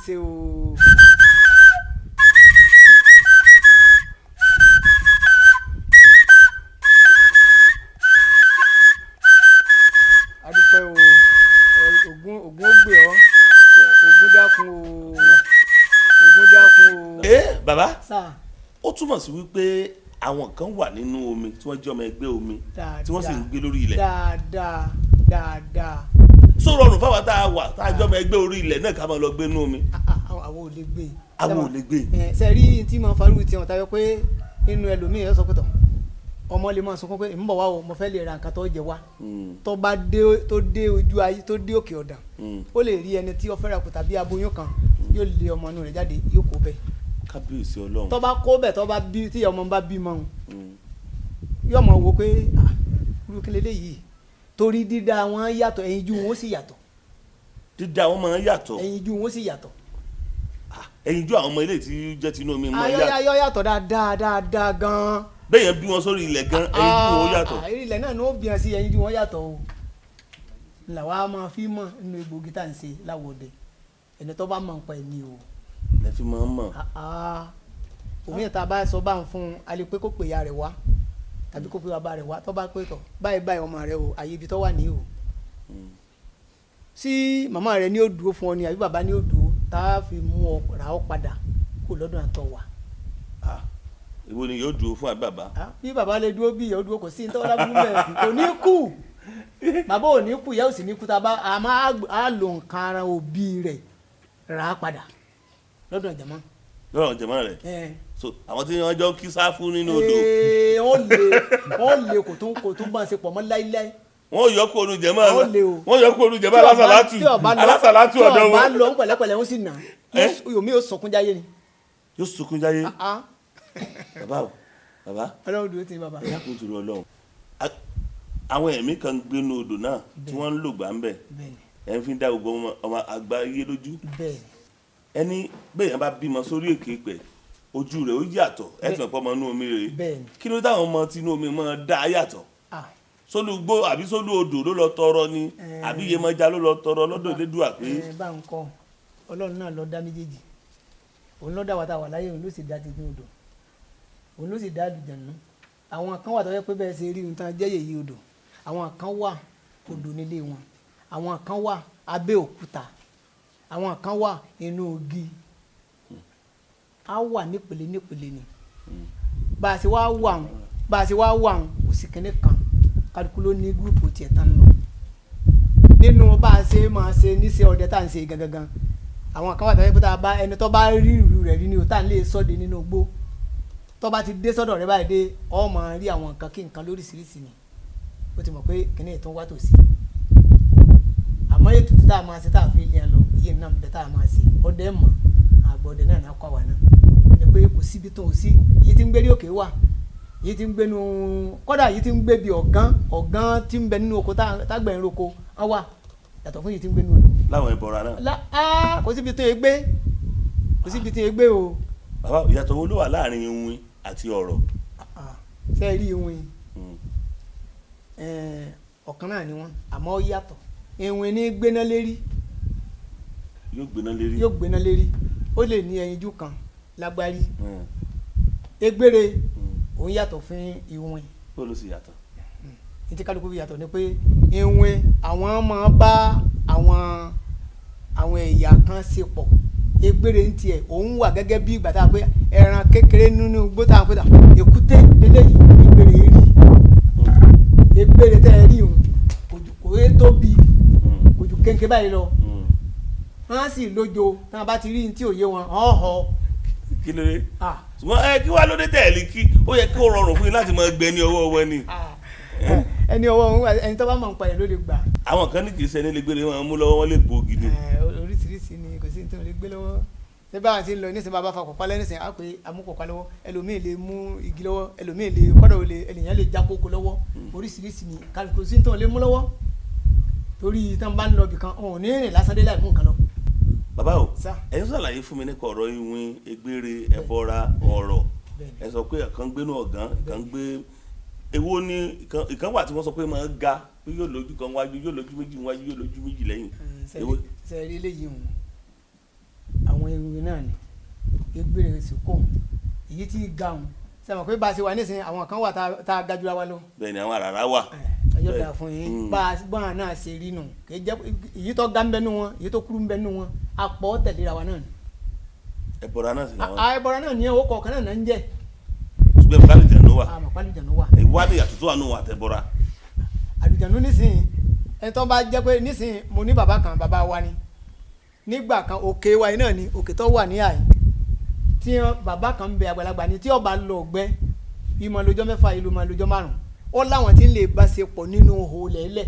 Ṣe o. Adúpẹ́ o. Ògún, Ògún ó gbè ọ́. Ògún dákun o, Ògún dákun o. Ẹ bàbá, Sà. ó túmọ̀ sí wípé àwọn kan wà nínú omi tí wọ́n jẹ́ ọmọ ẹgbẹ́ omi tí wọ́n sì ń gbé lórí ilẹ̀. Dáadáa, dáadáa. Só rọrùn fáwọn tá a wà tá a jẹ́ ọmọ ẹgbẹ́ orí ilẹ̀ náà ká máa lọ gbé nínú omi? Ah, ah, àwọn ò lè gbé. Àwọn ò lè gbé. Ẹ ṣe rí tí mo farú tí wọn tayọ pé inú ẹlòmíì yẹn sọ pé tọ ọmọ lè máa sunkún pé ń bọ̀ wá o, mo fẹ́ lè ra nǹkan tó jẹ wá. Tó bá dé, tó dé ojú ayé, tó dé òkè ọ̀dàn, ó lè rí ẹni tí ó fẹ́ ra kù tàbí aboyún kan, yóò lé ọmọ inú rẹ̀ jáde, yóò kó bẹ́ẹ̀. Kábíyèsí Ọlọ́run. Tó bá kó bẹ́ẹ̀, tó bá bí, tí ọmọ bá bímọ òun, yóò mọ̀ wò pé, ah, irú kí leléyìí? Torí dídá wọn yàtọ̀, ẹyinjú wọn ó sì yàtọ̀. Dídá wọn máa ń yàtọ̀. Ẹyinjú wọn ó sì yàtọ̀. Ẹyinjú àwọn ọmọ ilé tí jẹ́ tinú omi máa ń yàtọ̀. Ayọ́ yàtọ̀ dáadáa, dáadáa gan-an. Bẹ́ẹ̀ yẹn bí wọn sórí ilẹ̀ gan, ẹyinjú wọn ó yàtọ̀. Ah, ilẹ̀ náà ni ó bí wọn sí, ẹyinjú wọn yàtọ̀ o. Làwa máa fi mọ̀ nínú egbògi tá à ń ṣe láwọ̀dẹ, ẹni tó bá mọ̀ nípa ẹ̀ ni o. Lẹ fi máa ń mọ̀. Ah, ah. Òmíràn tá a bá sọ bá ń fún un, a lè pé kó pè ya rẹ̀ wá tàbí kó pè bàbá rẹ̀ wá. Tó bá pé tọ̀ báyìí báyìí, ọmọ rẹ̀ o, àyè ibi tó wà ní o, sí màmá rẹ̀ ní ó dúró fún ọ ni àbí bàbá ní ó dúró, tá a fi mú ọ rà ọ padà kó lọ́dún àtọ̀ wà. Ah, èwo ni yóò dúró fún àbí bàbá? Ah, bí bàbá lè dúró, bí ìyá ó dúró, kò sí ní tọ́lá burú bẹ́ẹ̀. Kò ní kú, bàbá ò ní kú, ìyá ò sì ní kú. Tá a bá a máa á lo nǹkan ara òbí rẹ̀ rà á padà lọ́dún ìjàmọ́. Lọ́rọ̀ jẹ̀mọ́ rẹ̀. So àwọn tí wọ́n jọ ń kí sáfù nínú odò, Wọ́n lè, wọ́n lè kò tún bá ń ṣe pọ̀ mọ́ láíláí. Wọ́n yọ kó onu jẹ̀mọ́. Wọ́n lè o. Wọ́n yọ kó onu jẹ̀mọ́ alásàlátù alásàlátù ọ̀dọ̀ Tí ọba wọn. lọ ń pẹ̀lẹ́pẹ̀lẹ́, ń sì nà yomi yóò sọkún jáyé ni. Yóò sunkún jáyé. Ah, ah. Bàbá o, bàbá. Ọlọ́run dúró ti bàbá. Ẹ dákun torí Ọlọ́run. Àwọn ẹ̀mí kan ń gbénu odò náà tí wọ́n ń lò gbà ń bẹ̀. Bẹ́ẹ̀ni. Ẹ̀ ń fi dá gbogbo ọmọ àgbáyé lójú. Bẹ́ẹ̀ni. Ẹni bẹ́ẹ̀ yẹn bá bímọ sórí èké pẹ̀, ojú rẹ̀ ó yàtọ̀, ẹ̀ tún pọ̀ ọmọ inú omi rẹ̀. Bẹ́ẹ̀ni. Kí ló táwọn ọmọ tinú omi máa dá yàtọ̀? Ah. Sólú gbó àbí sólú odò ló lọ tọrọ ni, àbí Yemọja ló lọ tọrọ lọ́dọ̀ Elédùà pé? Ẹ bá ń kọ, Ọlọ́run náà ló dá méjèèjì. Òun ló dá wa tá a wà láyé, òun ló sì dá tinú odò, òun ló sì dá àlùjànnú. Àwọn kan wà tó yẹ pé bẹ́ẹ̀ ṣe rí nǹkan jẹ́ yèyí odò, àwọn kan wà odò nílé wọn, àwọn kan wà abẹ́ òkúta, àwọn kan wà inú igi. Á wà nípele nípele ni. Bá a ṣe wá wà ń bá a ṣe wá wà ń, kò sí kinní kan, kálukú ló ní group tiẹ̀ tán lọ nínú bá a ṣe máa ṣe níṣẹ́ ọdẹ tá à ń ṣe gangan. Àwọn kan wà tó yẹ pé tá a bá ẹni tó bá rí ìrù rẹ̀ rí ni o, tá à ń lè sọ́de nínú igbó, tó bá ti dé sọ́dọ̀ rẹ̀ báyìí dé, ọ máa rí àwọn nǹkan kí nǹkan lóríṣiríṣi ni. Ó ti mọ̀ pé kinní ètò ń wá tòsí. Àmọ́ ètùtù tá a máa ṣe tá a fi lé ẹ lọ, èyí náà ń bẹ tá a máa ṣe. Ọdẹ mọ̀, àgbọ̀ ọdẹ náà náà kọ́ àwa náà ni pé kò síbi tó o sí. Èyí tí ń gbé ní òkè wà, èyí tí ń gbé nu, kódà èyí tí ń gbé bí ọ̀gán ọ̀gán tí ń bẹ nínú oko tágbẹ̀ ń roko á wà, yàtọ̀ fún èyí tí ń gbé nínú odò. Láwọn ìbọra náà. La á, kò síbi tó yẹ gbé, kò síbi tó yẹ gbé o. Bàbá, ìyàtọ̀ wo ló wà láàrin iwin àti ọ̀rọ̀? Ah, ṣe é rí iwin, ọ̀kan náà ni wọ́n, àmọ́ ó yàtọ̀. Iwin ní gbéná lérí. Yóò gbéná lérí. Yóò gbéná lérí, ó lè ní ẹyinjú kan lágbárí. Egbére, òun yàtọ̀ fún iwin. Bó ló sì yàtọ̀? Ní tí kálukú fi yàtọ̀ ni pé iwin, àwọn máa bá àwọn ẹ̀yà kan ṣe pọ̀. Egbére ń tiẹ̀, òun wà gẹ́gẹ́ bí ìgbà tá a pé ẹran kékeré nínú igbó tá a pé èkúté lélẹ́yìí. Egbére rí, egbére tẹ́ ẹ rí òun kò é tóbi, kò ju kéńké báyìí lọ. Wọ́n á sì lójo, tí wọ́n bá ti rí ní tí òye wọn ọ̀họ́. Kí ló dé? Ṣùgbọ́n ẹ kí wàá lóde tẹ̀lé kí ó yẹ kí ó rọrùn fún yín láti máa gbẹ ní ọwọ́ wọn ni. Ẹni ọwọ́ òun, ẹni tó bá mọ̀ nípa ẹ̀ ló lè gbà. Àwọn kan ní kì í ṣe ní lè gbére wọn mú lọ́wọ́, wọn lè gbòógì ni. Oríṣiríṣi ni, kò sí ní tí wọ́n lè gbé lọ́wọ́. Ṣé báwa ti ń lọ nísìnyí, bàbá fa kọ̀pá lẹ́nu nísìnyí, á pé amúkọ̀pá lọ́wọ́, ẹlòmíì lè mú igi lọ́wọ́, ẹlòmíì lè kọ́dọ̀ lè ènìyàn lè já kókó lọ́wọ́. Oríṣiríṣi ni, kò sí ní tí wọ́n lè mú lọ́wọ́, torí tí wọ́n bá ń lọ ibìkan, òun ò ní rìn lásán dé láì mú nǹkan lọ. Bàbá o, Sá. ẹ ń ṣàlàyé fún mi nípa ọ̀rọ̀ iwin, egbére, ẹbọra, ọ̀rọ̀. Bẹ́ẹ̀ni. Ẹ sọ pé ìkan gbénú ọ̀gán, ìkan gbé, èwo ni ìkan wà tí wọ́n sọ pé máa ń ga, pé yóò lójú kan wájú, yóò lójú méjì wájú, yóò lójú méjì lẹ́yìn? Èwo? Sẹ́ẹ̀rí eléyìí hùn, àwọn Àwọn ewé náà ni egbèrè sìnkò èyí tí ga òun sẹ́wọ̀n pé bá a ṣe wà nísìnyí, àwọn kan wà tá a ga jura wa lọ. Bẹ́ẹ̀ ni, àwọn àràrá wà. Ọjọ́ Bẹ́ẹ̀. dà fún yín. Mm. Bá a bọ́n náà ṣe rí nù, kì í jẹ́ èyí tó ga ń bẹ nù wọn, èyí tó kúrú ń bẹ nù wọn, apọ̀ tẹ̀léra wa náà ni. Ẹbọra náà sì làwọn. Ẹbọra náà ní owó kọ̀ọ̀kan náà ń jẹ́. Ṣùgbọ́n ìbúkálì jẹ̀ ló wà. Àmọ́ pálíjànú wà. Ìwádìí àtúntò àánú wà tẹ̀bọra. Àlùjànnú nísìnyí, ẹni tó bá jẹ́ pé nísìnyí, mo ní bàbá kan, bàbá wa ni nígbà kan, òkè wa yìí náà ni òkè tó wà ní àyè tí bàbá kan ń bẹ, àgbàlagbà ni, tí ó bá lọ ọgbẹ́ ìmọ̀ lọ́jọ́ 6, ìlú mọ̀ lọ́jọ́ 5, ó láwọn tí ń lè bá ṣe pọ̀ nínú ihò lẹ́lẹ̀.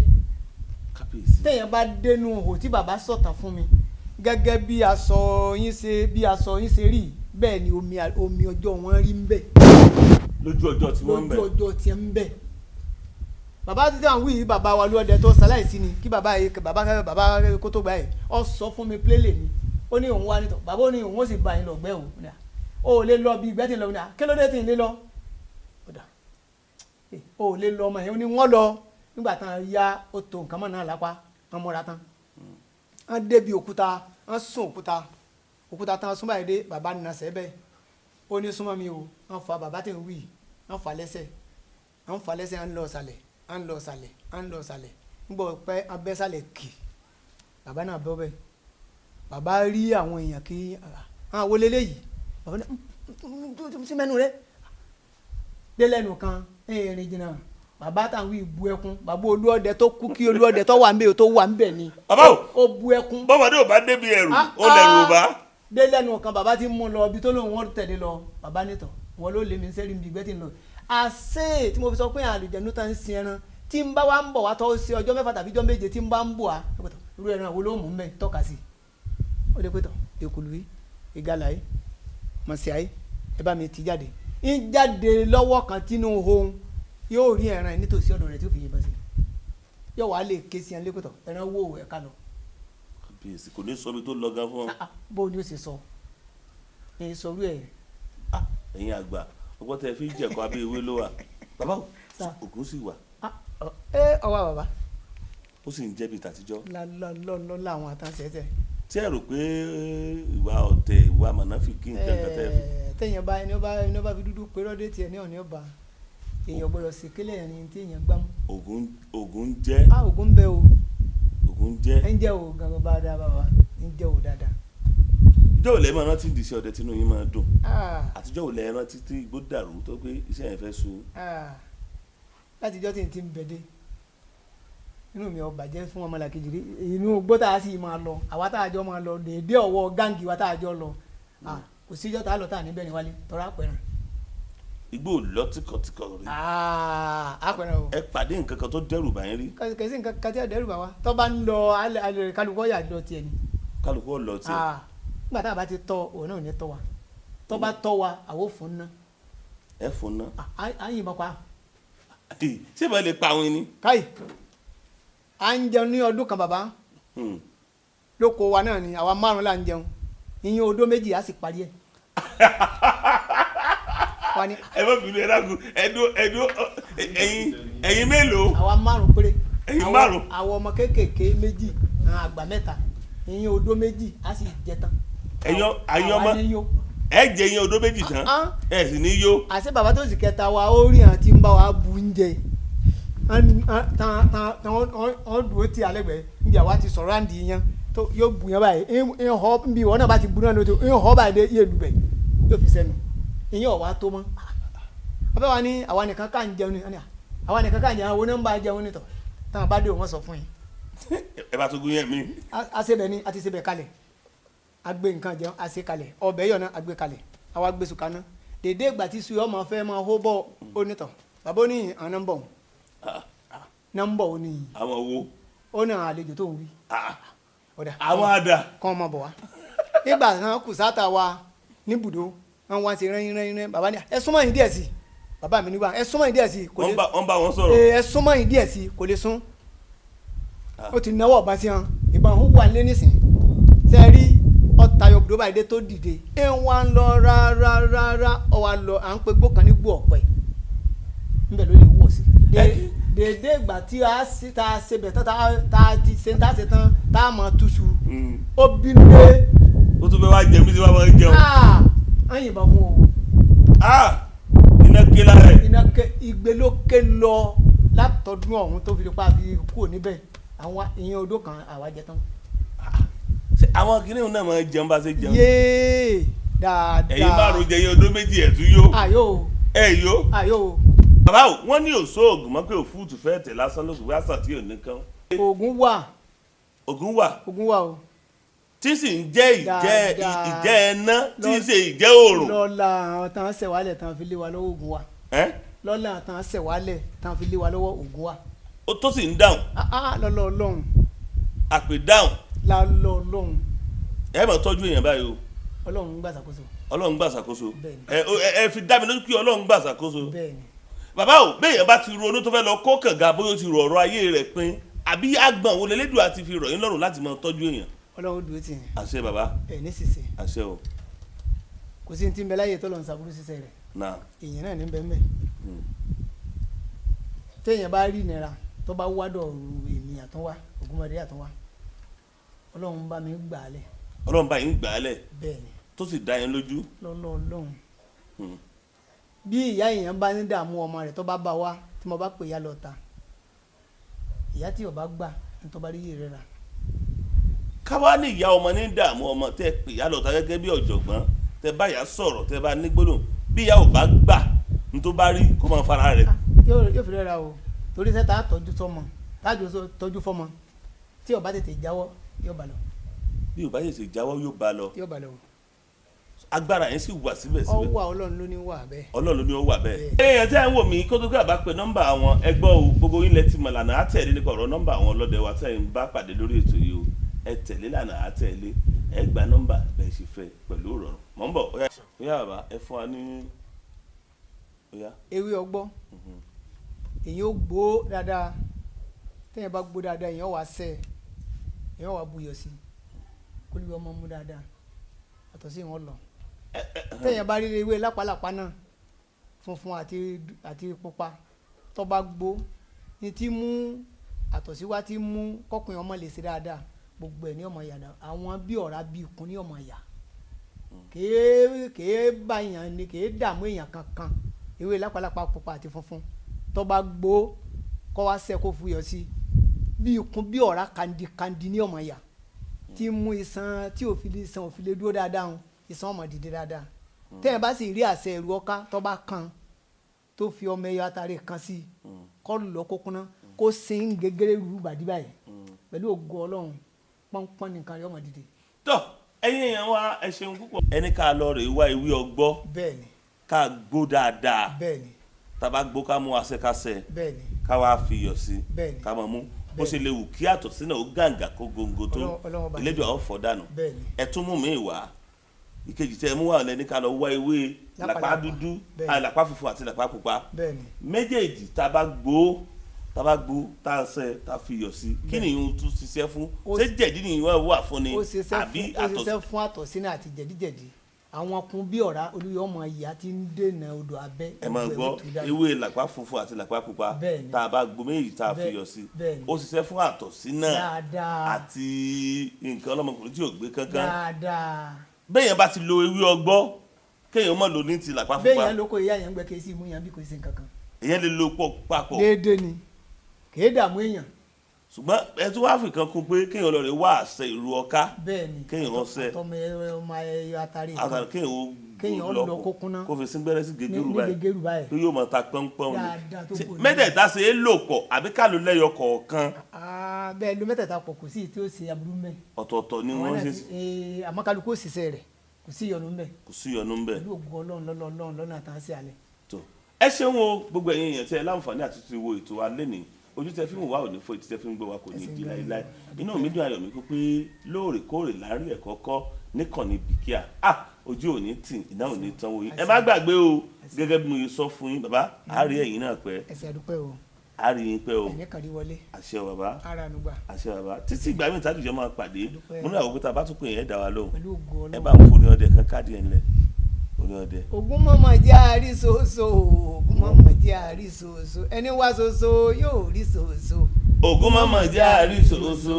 Kábíyèsí. Téèyàn bá dénú ihò tí bàbá sọ̀tàn fún mi, gẹ́gẹ́ bí aṣọ yín ṣe bí aṣọ yín ṣe rí, bẹ́ẹ̀ ni omi ọjọ́ wọn rí ń bẹ̀. Lójú ọjọ́ tí wọ́n ń bẹ̀. Lójú ọjọ́ tí ń bẹ̀. Bàbá títí àwọn wíyí, bàbá wa lóde tó ṣaláìsí ni, kí bàbá yìí, bàbá bàbá kó tó gbà yìí, ọ sọ fún mi plélè ni, ó ní òun wá nítọ̀, bàbá ó ní òun ó sì bá yín lọ gbẹ́ o. Ó ní à, ó lè lọ bí ìgbẹ́ tí ń lọ ní à, kí ló dé tí ń lé lọ? Ó dà, ó lè lọ ọmọ yẹn, ó ní wọ́n lọ nígbà tán ya, ó tó nǹkan mọ́ náà lápá, wọ́n múra tán, wọ́n débi òkúta, wọ́n sún òkúta, òkúta tán sún báyìí dé, bàbá nà sẹ́bẹ̀, ó ní súnmọ́ mi o. Wọ́n fa bàbá tí ń wí, wọ́n fa lẹ́sẹ̀, wọ́n fa lẹ́sẹ̀, ń lọ sàlẹ̀, ń lọ sàlẹ̀, ń lọ sàlẹ̀, ń gbọ́ pé abẹ́ sàlẹ̀ kì, bàbá náà bọ́ bẹ́ẹ̀. Bàbá rí àwọn èèyàn kí àwọn wọlé léyìí, bàbá náà sí mẹ́nu rẹ̀ délẹ́nu kan ẹ̀rìn jìnnà, bàbá táwọn wí bu ẹkún, bàbá Olúọdẹ tó kú, kí Olúọdẹ tó wà ń bẹ̀, tó wà ń bẹ̀ ni. Bàbá o. Ó bu ẹkún. Bọ́mọdé ò bá débi ẹ̀rù, Ah, ó lẹ̀rù ò ah. bá. Délẹ́nu kan, bàbá ti mú lọ ibi tó lóun wọ́n tẹ̀lé lọ, bàbá nìtọ̀ wọn ló lé mi sẹ́rí mi ìgbẹ́ tí ń lọ. Àṣé tí mo fi sọ pé àlùjànnú tá ń sin ẹran, tí ń bá wa ń bọ̀ wá tọ́ sí ọjọ́ 6 tàbí ọjọ́ 7 tí ń bá ń bọ̀ wá, irú ẹran wo ló mú mẹ́ tọ́ka sí i? Ó lè pé tọ̀ èkùlù yìí, ìgalà yìí, mọ̀sí ayé, ẹ bá mi ti jáde, ń jáde lọ́wọ́ kan tínú ohun yóò rí ẹran yìí nítòsí ọ̀dọ̀ rẹ̀ tí ó fi yìnbọn sí i, yóò wá lè ké sí ẹ lẹ́kọ̀tọ̀, ẹran wo ẹ̀ka lọ. Kábíyèsí, kò ní sọ ibi tó lọ gan fún ọ. Ah, ah, bó ni ó ṣe sọ ẹ sọrú ẹ. Ah, ẹ̀yin àgbà, ọgbọ́n tẹ fi ń jẹ̀kọ́ abẹ́ ewé ló wà. Bàbá o, Sà. Ògún sì wà? Ah, ẹ ọwọ́ bàbá. Ó sì ń jẹ́ bíi tàtijọ́? Lọ́lọ́ làwọn àtànṣe ẹsẹ̀. Tí ẹ rò pé ìwà ọ̀tẹ̀, ìwà mọ̀nàfíkì, nǹkan kan tẹ́ fi. Téèyàn bá ẹni ọba fi dúdú pé rọ́dé tiẹ̀ ní ọ̀ní ọba, èèyàn gbọ́dọ̀ sí kílẹ̀ ẹni tí èèyàn gbámú. Ògún, Ògún ń jẹ́? A Ògún ń bẹ o. Ògún ń jẹ́? Ẹ ń jẹ́ o gangan bá dáa, bàbá ń jẹ́ o dáadáa. Ìjọ́ ò lẹ́ máa rántí ìdí iṣẹ́ ọdẹ tínú yín máa dùn? Ah, Àtijọ́ ò lẹ́ rántí tí igbó dàrú tó pé iṣẹ́ yẹn fẹ́ sú? Ah, látijọ́ tí n ti ń bẹ dé, inú mi ò bàjẹ́ fún ọmọlàkejì rí. Inú igbó tá a sì máa lọ, àwa tá a jọ máa lọ déédéé ọwọ́ gáǹgì wa tá a jọ lọ. Ah, kò síjọ́ tá a lọ tá a níbẹ̀ ní wálé tọ́ra àpẹẹrẹ. Igbó ò lọ tíkọ̀tíkọ̀ rí? Àpẹẹrẹ o. Ẹ pàdé nǹkan kan tó dẹ́rù bá yín rí? Kẹsí nǹkan kan tí a dẹ́rù bà wá, tó bá ń lọ alẹ́ alẹ́, kálukọ́ yà lọ tiẹ̀ ni. Kálukú ò lọ tiẹ̀. Ah, nígbà tá a bá ti tọ́ òun náà ò ní tọ́ wa, tó bá tọ́ wa, àwọn ò fún ná. Ẹ fún ná? À ń yìnbọn pa. Ṣé ìbá lè pa àwọn ẹni? Káyì, à ń jẹun ní ọdún kan, bàbá, lóko wa náà ni, àwa márùn là ń jẹun, ìyẹn odó 2 á sì parí ẹ̀ wa ni. Ẹ má bínú, ẹ dákun, ẹdún ẹdún, ẹ̀yin mélòó? Àwa márùn péré. Ẹ̀yin márùn? Àwọn ọmọ kéékèèké 2, àwọn àgbà 3, ìyẹn odó 2 á sì jẹ tán. Ẹ̀yin Àwa ọmọ ní yó. Ẹ jẹ yín odó 2 tán? Ah. Ẹ sì ní yó? Àṣé bàbá tó sì kẹta wa, ó rí àwọn tí ń bá wa bu oúnjẹ tán, wọ́n dúró tí alẹ́ gbẹ níbi àwa ti sọ̀rọ̀ àǹdí yẹn tó yóò bu yẹn báyìí ń họ níbi ìwọ náà bá ti bu náà lóto ń họ báyìí dé yé lubẹ̀ yóò fi sẹ́nu, ìyẹn ọ̀wá tó mọ́. Abẹ́ wa ní àwa nìkan ká ń jẹun ni, àwa nìkan ká ń jẹun, àwọn onímbà jẹun nìtọ̀ táwọn bá dé wọ́n sọ fún yín. Ẹ bá tó gún yẹn mi. A ṣe bẹ̀ ni, a ti ṣe bẹ̀ kalẹ̀, a gbé nǹkan jẹun, a ṣe kalẹ̀, ọbẹ̀ yọ̀ náà a gbé kalẹ̀, àwa gbé sùn kaná dèdè ìgbà tí sùn ọmọ fẹ́ máa hó bọ̀, ó nìtọ̀ bàbá ó ní àwọn náà ń bọ̀. Ah, Náà ń bọ̀, ó ní. Àwọn wo? Ó ní àwọn àlejò tó ń wí. Ah, ọ̀dà. Àwọn àdà? Kọ́ ọmọ bọ̀ wá nígbà náà kù sáta wa níbùdó, wọn wá sí rẹ́yìn rẹ́yìn rẹ́yìn. Bàbá ní ẹ súnmọ́ yín díẹ̀ sí i, bàbá mi nígbà ẹ súnmọ́ yín díẹ̀ sí i, kò lè. Wọ́n bá wọn sọ̀rọ̀? Ẹ súnmọ́ yín díẹ̀ sí i, kò lè sún. Ah. Ó ti náwó ọ̀bá sí wọn, ìbọn ó wà nílé nísìn ṣe rí ọ̀tayọ̀ bùdó báyìí dé tó dìde, ẹ wá ń lọ rárárárá, ọ wá lọ à ń pe gbó kan ní gbó ọ̀pẹ níbẹ̀ ló lè wọ̀ sí. Dèdè ìgbà tí a ṣe tá a ṣe bẹ̀ tán, tá a ti ṣe tá a ṣe tán, tá a mọ̀ túṣu, ó bínú dé. Ó tún fẹ́ wá jẹ mí tí wàá máa jẹun. Ah, wọ́n yìnbọn fún o. Ah, iná ké lára ẹ̀. Iná ké, igbe ló ké lọ látọdún ọ̀hún tó fi di pa fi kúrò níbẹ̀. Àwọn ìyẹn odó kan àwa jẹ tán. Ṣé àwọn kìnìún náà máa jẹun bá ṣe jẹun? Yéé, dáadáa. Ẹ̀yin márùn jẹ yín odó méjì ẹ̀ tún yó. Ayò. Ẹ̀ yó. Ayò. Bàbá o, wọ́n ní òṣó oògùn mọ́ pé òfúùtù fẹ́ tẹ̀ lásán lóṣù wí àṣà tí ò ní kán. Ògùn wà. Ògùn wà. Ògùn wà o. Tí sì ń jẹ́ ìjẹ́ Dáadáa. ìjẹ́ ẹná tí ń ṣe ìjẹ́ òòrùn. Lọ́la àwọn tán ṣẹ̀wálẹ̀ tán fi lé wa lọ́wọ́ ògùn wa. Ẹ́? Lọ́la àwọn tán ṣẹ̀wálẹ̀ tán fi lé wa lọ́wọ́ ògùn wa. Ó tó sì ń dáhùn. Ah, ah, lọ́lọ́ Ọlọ́run. Àpè dáhùn. Lọ́lọ́ Ọlọ́run. Ẹ máa tọ́jú èèyàn báyìí o. Ọlọ́run ń gbàṣàkóso. Ọlọ́run gbà ṣàkóso. Bẹ́ẹ̀ni. Ẹ fi dá mi lójú pé Ọlọ́run gbà ṣàkóso. Bẹ́ẹ̀ni. Bàbá o, béèyàn bá ti ronú tó fẹ́ lọ kó kànga, bóyá ó ti rò ọ̀rọ̀ ayé rẹ̀ pin, àbí àgbọ̀n wo lélẹ́dùn àti fi rọ̀ yín lọ́rùn láti máa tọ́jú èèyàn. Ọlọ́run dúró tì yín. Àṣẹ bàbá. Ẹ̀ ní sísè. Àṣẹ o. Kò sí ní tí ń bẹ láyé tó lọ ń sàbúrú sísè rẹ̀. Náà. Èèyàn náà ní bẹ́ẹ̀ mẹ́. Téèyàn bá rí ìnira tó bá wádọ̀ èmi àtúnwá, Ògúnmọ́dé àtúnwá, Ọlọ́run bá mi gbà á lẹ̀. Ọlọ́run bá yín gbà á lẹ̀. Bẹ́ẹ̀ni. Tó sì dá yín lójú. Lọ́lọ́ Ọlọ́run. Bí ìyá èèyàn bá ní dààmú ọmọ rẹ̀ tó bá bá wá, tí mo bá pè ya lọ ta, ìyá tí ò bá gbà ní tó bá rí yìí rẹ̀ rà. Káwá ní ìyá ọmọ ní dààmú ọmọ tẹ́ pè ya lọ ta gẹ́gẹ́ bí ọ̀jọ̀gbọ́n, tẹ́ bá ìyá sọ̀rọ̀, tẹ́ bá ní gbólóhùn, bí ìyá ò bá gbà ní tó bá rí kó máa fara rẹ̀. Yóò fi rẹ́ra o, torí sẹ́ta tọ́jú sọmọ, tájú tọ́jú fọmọ, tí ò bá tètè jáwọ́ yóò bá lọ. Bí ò bá tètè jáwọ́ yóò bá lọ. Yóò bá lọ. Agbára yẹn sì wà síbẹ̀síbẹ̀. Ó wà, Ọlọ́run ló ní wà bẹ́ẹ̀. Ọlọ́run ló ní ó wà bẹ́ẹ̀. Èèyàn tí à ń wò mí kó tó kí àbá pe nọ́mbà àwọn ẹgbọ́ o, gbogbo yín lẹ ti mọ̀ lànà àtẹ̀lé nípa ọ̀rọ̀ nọ́mbà àwọn ọlọ́dẹ wa tí à ń bá pàdé lórí ètò yìí o. Ẹ tẹ̀lé lànà àtẹ̀lé, ẹ gba nọ́mbà bẹ́ẹ̀ ṣe fẹ́ pẹ̀lú ìrọ̀rùn. Mọ̀ ń bọ̀, ó yá bàbá, ẹ fún wa ní ó yá. Ewé ọgbọ́, èyí ó gbó dáadáa, téèyàn bá gbó dáadáa, èyàn wá sẹ́, èyàn wá buyọ̀ sí, kó lè ọmọ mú dáadáa, àtọ̀ sí wọn lọ. Téèyàn bá rí ewé lápálápá náà, funfun àti pupa, tó bá gbó ní tí mú àtọ̀sí wá, tí mú kọkùnrin ọmọ lè ṣe dáadáa, gbogbo ẹ̀ ní ọmọ yàrá, àwọn bí ọ̀rá bí ikùn ní ọmọ yà, kèé bá èèyàn ni, kèé dààmú èèyàn kankan. Ewé lápálápá pupa àti funfun tó bá gbó, kó wá sẹ́, kó fuyọ̀ sí, bí ikùn bí ọ̀rá kandikandi ní ọmọ yà, tí mú iṣan tí òfin iṣan òfin lè dúró dáadáa, ń iṣan ọmọ dìde dáadáa. Tẹ́yìn bá sì rí àṣẹ ẹ̀rù ọká tó bá kan, tó fi ọmọ ẹyọ atare kan sí, kó lọ kó kúnná, kó sin gégéré rú bàdí báyìí, pẹ̀lú ògo Ọlọ́run, pọ́npọ́n nìkan yóò máa dìde. Tọ́ ẹ̀yin èèyàn wa, ẹ ṣeun púpọ̀. Ẹni ká lọ rè wá ewé ọgbọ́. Bẹ́ẹ̀ni. Ká gbó dáadáa. Bẹ́ẹ̀ni. Tá a bá gbó, ká mú aṣẹ́káṣẹ́. Bẹ́ẹ̀ni. Ká wá fi iyọ̀ sí. Bẹ́ẹ̀ni. Ká máa mú bó ṣe lè wù kí àtọ̀sí náà ó gàǹgà kó góńgó tó, Ọlọ́run bá Elédùà ó fọ́ dànù. Bẹ́ẹ̀ni. Ẹ tún mú mi wá ìkejì tẹ ẹ mú wà lẹni ká lọ wá ewé làpá Lápá. dúdú, Bẹ́ẹ̀ni. làpá funfun àti làpá pupa. Bẹ́ẹ̀ni. Méjèèjì tá a bá gbó, tá a ṣe, tá a fi iyọ̀ sí, kí ni ìhun tún ṣiṣẹ́ fún? Ṣé jẹ̀dí ni ìwọ̀n wà fún ni Ó ṣiṣẹ́ àbí fún ó àtọ̀sí? ṣiṣẹ́ fún àtọ̀sí náà àti jẹ̀díjẹ̀dí, àwọn kun bí ọ̀rá olúyọ ọmọ ìyá tí ń dènà odò abẹ́. Ẹ máa gbogbo ẹ̀ gbọ́ ó tú dànù. Ewé làpá funfun àti làpá pupa, Bẹ́ẹ̀ni. tá a bá gbó méjì, tá a fi iyọ̀ sí, Bẹ́ẹ̀ni. ó ṣiṣẹ́ fún àtọ̀sí náà Dáadáa. àti nǹkan ọlọ́mọkùnrin tí ò gbé kankan. Dáadáa. Bẹ́ẹ̀ yẹn bá ti lo ewé ọgbọ́, kéèyàn má lo ní ti làpá Bẹ́ẹ̀ pupa. yẹn lóko ìyá yẹn ń gbẹ kí sí imú yẹn bí kò sí nǹkan kan. Èyàn lè lo pọ̀ papọ̀. Déédéé ni, kì í dààmú èèyàn. Ṣùgbọ́n ẹ tún wá fìkan kún pé kéèyàn lọ rè wá àṣẹ ìrù ọká. Bẹ́ẹ̀ni. Kéèyàn ọṣẹ. Àtọmọ ọmọ ẹyọ atari kan. Àtàrà kéèyàn ó Kéèyàn lọ lọ kó kúnná. kó fi síngbẹ́rẹ́ sí gègéru ní báyìí. Gègéru báyìí. Tó yóò máa ta pọ́npọ́n ni. Dáadáa tó Ṣé kò ní. mẹ́tẹ̀ẹ̀ta ṣe é lò pọ̀ àbí ká ló lẹ́yọ kọ̀ọ̀kan? Ah, bẹ́ẹ̀ ló mẹ́tẹ̀ẹ̀ta pọ̀, kò sí tí ó ṣe aburú mẹ́. Ọ̀tọ̀ọ̀tọ̀ ni wọ́n ṣe. Àmọ́ kálukú òṣìṣẹ́ rẹ̀, kò sí ìyọnu mẹ́. Kò sí ìyọnu ń bẹ̀. Pẹ̀lú ògo Ọlọ́run, lọ́lọ́ Ọlọ́run lọ́nà àtàǹsí alẹ́. Tó ẹ ṣeun o, gbogbo ẹ̀yin èèyàn tí ẹ láǹfààní àti ti wo ètò wa lénìí, ojú tẹ fi ń wá ò ní fọ́, etí tẹ fi ń gbọ́ wa kò ní di láéláé. Inú mi dùn, ayọ̀ mi kú pé lóòrèkóòrè láàrin ẹ̀kọ́ kọ́ níkànnì Bìkíà. Ah, ojú ò ní tì, iná ò ní tán wo yín. Ẹ má gbàgbé o, gẹ́gẹ́ bí mo ṣe sọ fún yín, bàbá, àárí ẹ̀yin náà pẹ́. Ẹsẹ̀ àdúpẹ́ o. Àárí yín pẹ́ o. Ẹ̀ní kàrí wọlé. Àṣẹ o, bàbá. Ara nu gbà. Àṣẹ bàbá. Títí ìgbà míì tájùjọ máa pàdé. Àdúpẹ́. Mo ní àwọn òkúta bá tún pè yẹn dá wa lóhùn. Pẹ̀lú ògo Ẹ Ọlọ́run. bá ń fún ní ọdẹ kan káàdì ẹ̀ ńlẹ̀ oní ọdẹ. Ògún mọ̀mọ́ jẹ́ àrí soso, Ògún mọ̀mọ́ jẹ́ àrí soso, ẹni wá soso yóò rí soso. Ògún mọ̀mọ́ jẹ́ àrí ṣoṣo.